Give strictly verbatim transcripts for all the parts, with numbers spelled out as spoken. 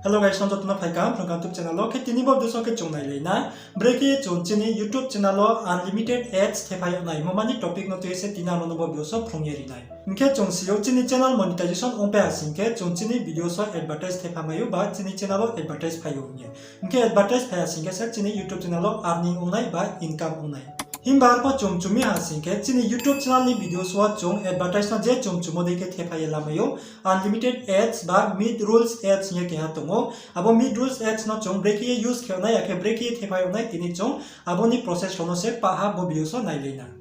Hello guys, nrao joto no phai kaham Phrung Kaham YouTube channel wo. Khe tini bo video so khe chung nailai na, brekhe ye chung chini YouTube channel wo unlimited ads thephai yag nai hingmo mani topic no tui ye se tini ang nrao no bo video so phrung ye ri nai. Hing khe chung si ou chini channel monetization ongpai ha sing khe chung chini video so advertise thepha mai ou ba chini channel wo advertise phai ou hing ye. Hing khe advertise phai ha sing khe se chini YouTube channel wo earning ong nai ba income ong nai. Himba arpho chung mchu mi ha sing khe chini YouTube channel ni video so wo chung advertise no je chung mchumo dei khe thephai ye lamai ou. Unlimited ads ba mid-rolls ads hing ye keha tong ou. Abo mid-rolls ads no chung brekhe ye use khe yag nai, akhe brekhe ye thephai yag nai, tini chung abo ni process rao no se pah ha bo video so nailai na.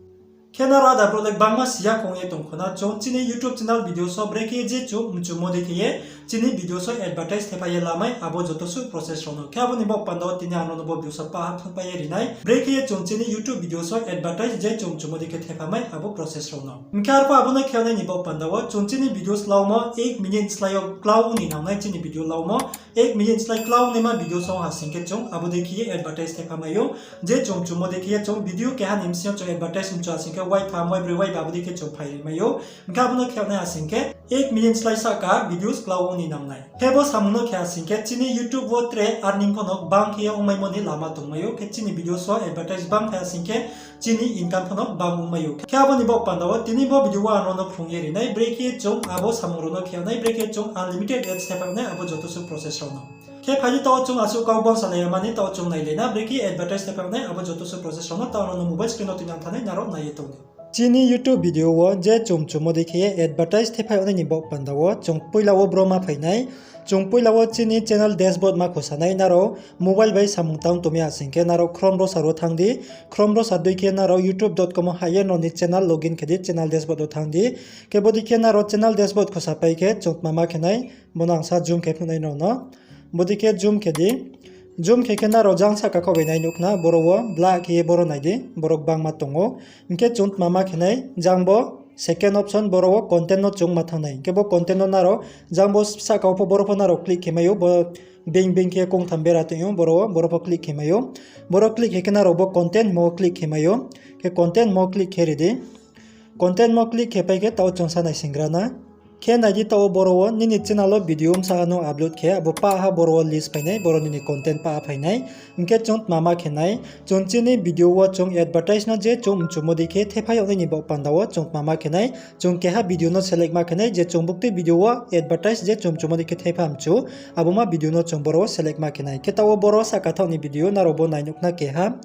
Khe nrao ada brouh le gbangma si ya kong ye tong khna, chung chini YouTube channel video so brekhe ye je chung mchumo dei khe ye chini video so advertise thephai ye lamai abo joto suh process rao no. Khe abo ni baoh panda wo tini ang nrao no bo video so pah ha phnuhpai ye ri nai, brekhe ye chung chini YouTube video so advertise je chung mchumo dei khe thepha mai abo process rao no. Hing khe arpho abo no khe yag nai ni baoh panda wo chung chini videos laumo ek minute slái yo klau ong ni nang nai chini video laumo. Ek minute slái klau ong naima video so ong ha sing khe chung abo dei khe ye advertise thepha mai ou. Je chung mchumo dei khe ye chung video keha ni bsing yo chung advertise mchu ha sing khe wai tham, wai broi, wai ba abo dei khe chung phai ri mai ou. Hing khe abo no khe yag nai ha sing khe ek minute slái sahka videos klau ong ni nang nai. Khe bo samung no khe ha sing khe chini YouTube wo tre earning pho no gbang khe ye ongmaimo ni lama tongmai ou. Khe chini video so advertise gbang khe ha sing khe chini income pho no gbang ongmai ou. Khe abo ni baoh panda wo tini bo video wo ang nrao no phrung ye ri nai, brekhe ye chung abo samung rao no khe yag nai, brekhe ye chung unlimited ads thephai yag nai abo joto suh process rao no. Khe phai di taoh wo chung asuh kau bangsa nai ya mani, taoh wo chung nailai na brekhe ye advertise thephai yag nai abo joto suh process rao no. Taoh ang nrao no mobile screen no tuinang thanai nrao nai ye tong di. Chini YouTube video wo je chung mchumo dei khe ye advertise thephai yag nai ni baoh panda wo chung poila wo bro ma phai nai. Chung poila wo chini channel dashboard ma khosa nai. Nrao mobile bai samung tang tong mi ha sing khe nrao Chrome browser wo thanng di. Chrome browser dei khe nrao youtube dot com wo hah ye nrao ni channel login khe di, channel dashboard wo thanng di. Khe bodei khe nrao channel dashboard khosa pai khe chung tma ma khe nai, bo no ang sa zoom khe phnuh nai nrao no. Bodei khe zoom khe di. Zoom khe khe nrao jang sahka khaoh bai nai nuh khna, boro wo bla khe ye boro nai di, boro gbangma tong ou. Hing khe chung tma ma khe nai, jang bo second option boro wo content no chung ma thanng nai. Hing khe bo content no nrao jang bo sahka wo pho boro pho nrao click khe mai ou, bo being being khe kongtham bera tong ou, boro wo, boro pho click khe mai ou. Boro click khe khe nrao bo content hingmo wo click khe mai ou. Khe content hingmo wo click khe ri di. Content hingmo wo click khe pai khe taoh wo chung sa naisingra na. Khe nai di taoh wo boro wo nini channel wo video bsa ha nung upload khe, abo pah ha boro wo list phai nai, boro nini content pah ha phai nai. Hing khe chung tma ma khe nai, chung chini video wo chung advertise no je chung mchumo dei khe thephai yag nai ni baoh panda wo chung tma ma khe nai, chung keha video no select ma khe nai, je chung buktui video wo advertise je chung mchumo dei khe thepha mchu, abo ma video no chung boro wo select ma khe nai. Khe taoh wo boro sahka thaoh ni video nrao bo nai nuh khna keha,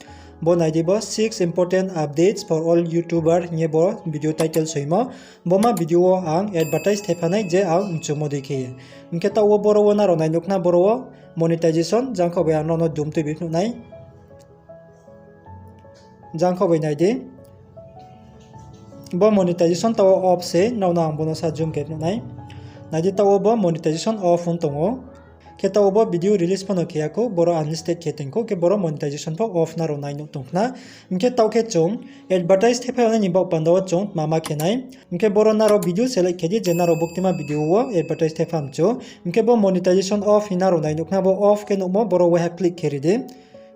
bo nai di bo six important updates for all YouTuber hing ye bo video title soimo. Bo ma video wo ang advertise thepha nai je ang mchumo dei khe ye. Hing khe taoh wo boro wo nrao nai nuh khna boro wo monetization jang khaoh bai ang nrao no dum tuibi phnuh nai. Jang khaoh bai nai di. Bo monetization taoh wo off se, nrao no ang bo no sa zoom khe phnuh nai. Nai di taoh wo bo monetization off ong tong ou. Khe taoh wo bo video release pho no khe ya khou, boro unlisted khe tong khou, khe boro monetization pho off nrao nai nuh tong khna. Hing khe taoh khe chung advertise thephai yag nai ni baoh panda wo chung tma ma khe nai. Hing khe boro nrao video select khe di, je nrao buktima video wo advertise thepha mchu. Hing khe bo monetization off hing nrao nai nuh khna, bo off khe nuhmo boro waiha click khe ri di.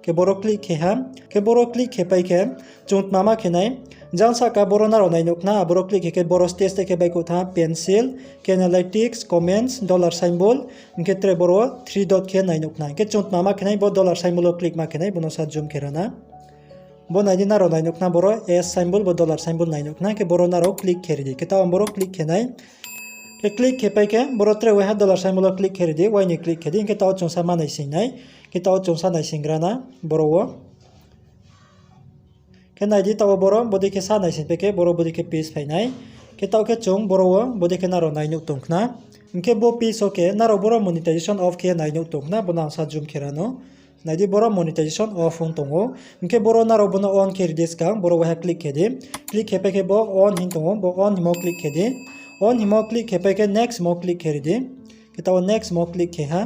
Khe boro click khe ha. Khe boro click khe pai khe chung tma ma khe nai. Jang sahka boro nrao nai nuh khna, aboro click khe khe boro stage khe baihkhouh tha, pencil, khe analytics, comments, dollar symbol, hing khe tre boro three dot khe nai nuh khna. Hing khe chung tma ma khe nai, bo dollar symbol wo click ma khe nai, bo no sa zoom khe ra na. Bo nai di nrao nai nuh khna boro S symbol, bo dollar symbol nai nuh khna, khe boro nrao click khe ri di. Khe taoh boro click khe nai. Khe click khe pai khe boro tre waiha dollar symbol wo click khe ri di, wai ni click khe di, hing khe taoh chung sa ma naising nai. Khe taoh chung sa naisingra na, boro wo. Khe nai di taoh wo boro bodei khe sa naising pai khe boro bodei khe page phai nai. Khe taoh khe chung boro wo bodei khe nrao nai nuh tong khna. Hing khe bo page wo khe nrao boro monetization off khe nai nuh tong khna, bo no ang sa zoom khe ra no. Nai di boro monetization off ong tong ou. Hing khe boro nrao bo no on khe ri di skang, boro waiha click khe di. Click khe pai khe bo on hing tong ou, bo on hingmo click khe di. On hingmo click khe pai khe next mo click khe ri di. Khe taoh wo next mo click khe ha.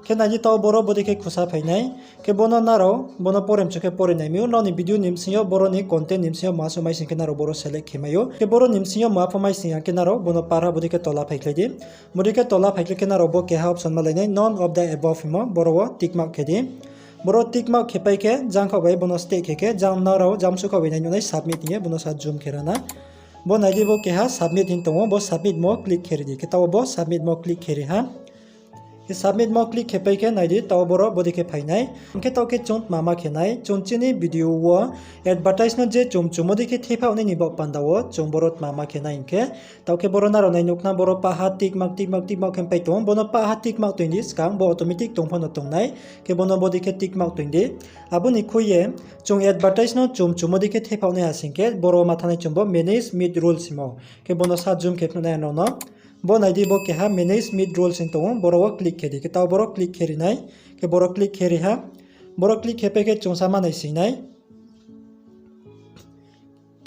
Khe nai di taoh boro bodei khe khosa phai nai. Khe bo no nrao, bo no pore mchu khe pore nai mi ou, nrao ni video ni bsing yo, boro ni content ni bsing yo ma suh mai sing khe nrao boro select khe mai ou. Khe boro ni bsing yo ma pho mai sing ya khe nrao bo no par ha bodei khe tola phaikhlai di. Bodei khe tola phaikhlai khe nrao bo keha option malai nai, none of the above hingmo, boro wo tick mark khe di. Boro tick mark khe pai khe jang khaoh bai bo no state khe khe jang nrao jamsu khaoh bai nai nuh nai submit hing ye, bo no sa zoom khe ra na. Bo nai di bo keha submit hing tong ou, bo submit mo click khe ri di. Khe taoh wo bo submit mo click khe ri ha. Khe submit mo click khe pai khe nai di, taoh wo boro bodei khe phai nai. Hing khe taoh khe chung tma ma khe nai, chung chini video wo advertise no je chung mchumo dei khe thepha nai ni baoh panda wo chung boro tma ma khe nai hing khe, taoh khe boro nrao nai nuh khna boro paha tick mark, tick mark, tick mark khe pai tong ou. Bo no paha tick mark toing di, skang bo automatic tong pho no tong nai. Khe bo no bodei khe tick mark toing di. Abo ni khui ye chung advertise no chung mchumo dei khe thepha nai ha sing khe, boro ma thanng nai chung bo manage mid rolls hingmo. Khe bo no sa zoom khe phnuh nai nrao no. Bo nai di, bo keha manage mid rolls hing tong ou, boro wo click khe di. Khe taoh boro click khe ri nai. Khe boro click khe ri ha. Boro click khe pai khe chung sa ma naising nai.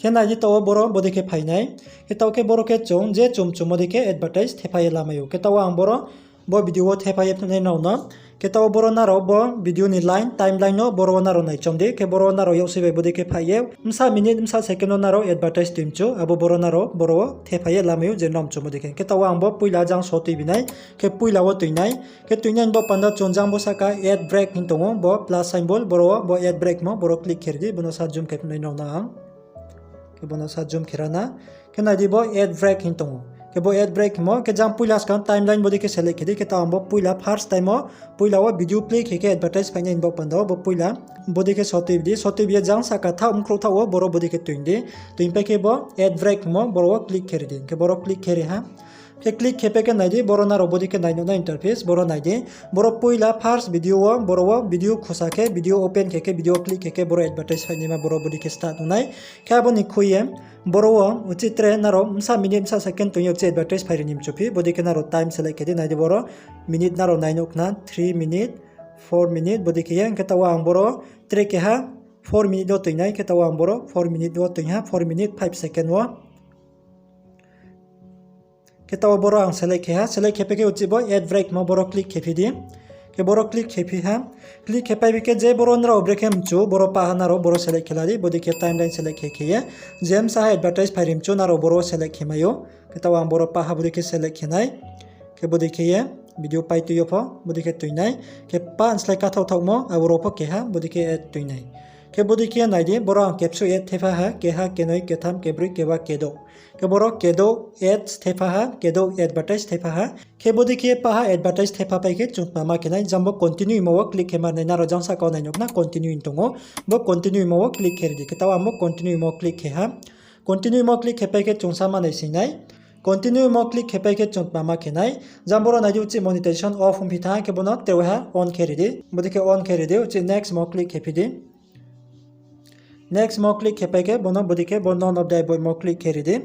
Khe nai di, taoh wo boro bodei khe phai nai. Khe taoh khe boro khe chung je chung mchumo dei khe advertise thepha ye lamai ou. Khe taoh wo ang boro bo video wo thepha ye phnuh nai nrao no. Khe taoh wo boro nrao bo video ni line, timeline no boro wo nrao naichom di. Khe boro wo nrao yaksi bai bodei khe phai ye bsa minute, bsa second no nrao advertise tui mchu, abo boro nrao boro wo thepha ye lamai ou je nrao mchumo dei khe. Khe taoh wo ang bo poila jang so tuibi nai. Khe poila wo toing nai. Khe toing nai ni baoh panda chung jang bo sahka ad break hing tong ou, bo plus symbol, boro wo bo ad break hingmo, boro click khe ri di, bo no sa zoom khe phnuh nai nrao no ang. Khe bo no sa zoom khe ra na. Khe nai di, bo ad break hing tong ou. Khe bo ad break hingmo, khe jang poila skang timeline bodei khe select khe di. Khe taoh ang bo poila first time wo, poila wo video play khe khe advertise phai nai ni baoh panda wo bo poila bodei khe so tuibi di. So tuibi ye jang sahka thaoh mkhrouh thaoh wo boro bodei khe toing di. Toing pai khe bo ad break hingmo, boro wo click khe ri di. Khe boro click khe ri ha. Khe click khe pai khe nai di, boro nrao bodei khe nai nuh nai interface, boro nai di. Boro poila first video wo, boro wo video khusa khe, video open khe khe, video click khe khe boro advertise phai naima boro bodei khe start ong nai. Khe abo ni khui ye boro wo uchih tre nrao bsa minute, bsa second toing ye uchih advertise phai ri ni mchu phi, bodei khe nrao time select khe di. Nai di, boro minute nrao nai nuh khna, three minute, four minute bodei khe ye. Hing khe taoh wo ang boro tre keha four minute wo toing nai. Khe taoh wo ang boro four minute wo toing ha, four minute five second wo. Khe taoh wo boro ang select khe ha, select khe pai khe uchih bo ad break hingmo, boro click khe phi di. Khe boro click khe phi ha. Click khe pai khe je boro nrao brekhe mchu, boro paha nrao boro select khe la di, bodei khe timeline select khe khe ye. Je bsa ha advertise phai ri mchu, nrao boro select khe mai ou. Khe taoh ang boro paha bodei khe select khe nai. Khe bodei khe ye video pai tui yo pho bodei khe toing nai. Khe pa nslái kathaoh thaohmo, abo rao pho keha bodei khe ad toing nai. Khe bodei khe nai di, boro ang kebsu ad thepha ha, keha, kenoi, ketham, kebroi, keba, kedouh. Khe boro kedouh ads thepha ha, kedouh advertise thepha ha. Khe bodei khe paha advertise thepha pai khe chung tma ma khe nai, jang bo continue hingmo wo click khe ma ri nai, nrao jang sahka wo nai nuh khna continue hing tong ou. Bo continue hingmo wo click khe ri di. Khe taoh ang bo continue hingmo click khe ha. Continue hingmo click khe pai khe chung sa ma naising nai. Continue hingmo click khe pai khe chung tma ma khe nai. Jang boro nai di, uchih monetization off ongphi thanng khe bo no tre waiha on khe ri di. Bodei khe on khe ri di, uchih next mo click khe phi di. Next mo click khe pai khe bo no bodei khe bo none of the above mo click khe ri di.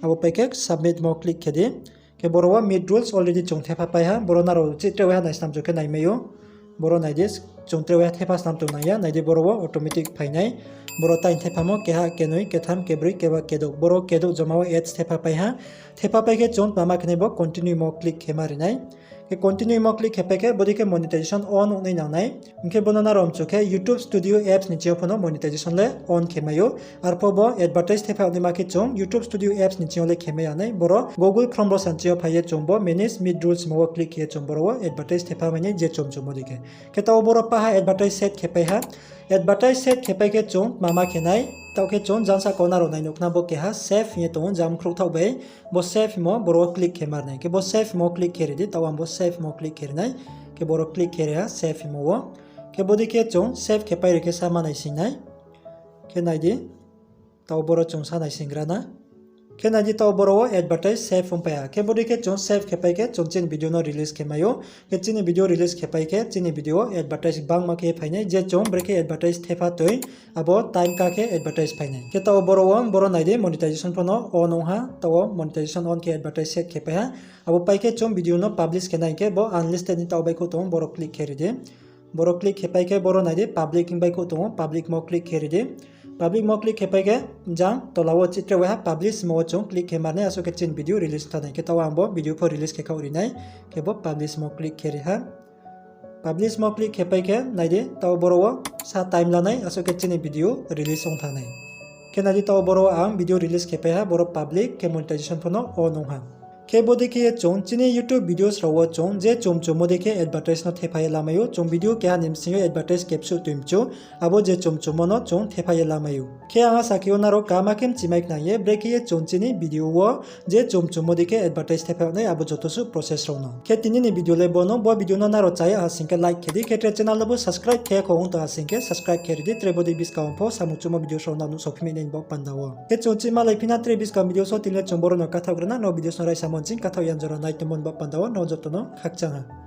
Abo pai khe submit mo click khe di. Khe boro wo mid rolls already chung thepha pai ha, boro nrao uchih tre waiha nai snam chu khe nai mai ou. Boro nai di, chung tre waiha thepha snam tong nang ya, nai di boro wo automatic phai nai. Boro taing thephamo keha, kenoi, ketham, kebroi, keba, kedouh. Boro kedouh joma wo ads thepha pai ha. Thepha pai khe chung tma ma khe nai, bo continue mo click khe ma ri nai. Khe continue mo click khe pai khe bodei khe monetization on ong nai nang nai. Hing khe bo no nrao mchu khe YouTube Studio apps ni ching yo pho no monetization le on khe mai ou. Arpho bo advertise thepha naima khe chung YouTube Studio apps ni ching yo le khe mai ya nai. Boro Google Chrome browser ni ching yo phai ye chung bo manage mid rolls hingmo wo click khe ye chung boro wo advertise thepha mai nai je chung mchumo dei khe. Khe taoh wo boro paha advertise set khe pai ha. Advertise set khe pai khe chung tma ma khe nai. Taoh khe chung jang sahka wo nrao nai nuh khna bo keha save hing ye tong ou, jang mkhrouh thaoh bai. Bo save hingmo boro wo click khe ma ri nai. Khe bo save hingmo click khe ri di, taoh ang bo save hingmo click khe ri nai. Khe boro click khe ri ha save hingmo wo. Khe bodei khe chung save khe pai ri khe sa ma naising nai. Khe nai di, taoh boro chung sa naising gra na. Khe nai di, taoh boro wo advertise save ongpai ha. Khe bodei khe chung save khe pai khe chung chini video no release khe mai ou. Khe chini video release khe pai khe chini video wo advertise gbangma khe phai nai, je chung brekhe advertise thepha toi, abo time ka khe advertise phai nai. Khe taoh boro wo, boro nai di, monetization pho no on ong ha, taoh wo monetization on khe advertise set khe pai ha. Abo pai khe chung video no publish khe nai hing khe bo unlisted ni taoh baihkhouh tong ou, boro click khe ri di. Boro click khe pai khe boro nai di, public hing baihkhouh tong ou, public mo click khe ri di. Public mo click khe pai khe jang tola wo chih tre waiha publish mo wo chung click khe ma ri nai, asuh khe chini video release thanng nai. Khe taoh ang bo video pho release khe khaoh ri nai. Khe bo publish mo click khe ri ha. Publish mo click khe pai khe nai di, taoh boro wo sa time la nai, asuh khe chini video release ong thanng nai. Khe nai di, taoh boro wo ang video release khe pai ha, boro public khe monetization pho no on ong ha. Khe bodei khe ye chung chini YouTube videos rao wo chung je chumchumo dei khe advertise no thepha ye lamai ou, chung video keha ni bsing yo advertise kebsuh toi mchu, abo je chumchumo no chung thepha ye lamai ou. Khe ang asa khe ou nrao kaham khe mchimai khnang ye, brekhe ye chung chini video wo je chumchumo dei khe advertise thepha yag nai abo joto suh process rao no. Khe tini ni video le bo no, bo video no nrao cha ya ha sing khe like khe di, khe tre channel no bo subscribe khe ya kho ong tong ha sing khe subscribe khe ri di, tre bodei buskang wo pho samung chumo videos rao no nuhsao phi mai nai ni baoh panda wo. Khe chung chihmalai phi na tre buskang videos wo, tini le chung boro no kathaoh gra na, nrao videos no raisa mo nching kathaoh ya jora nai tongmo ni baoh panda wo nrao joto no khakchang ha.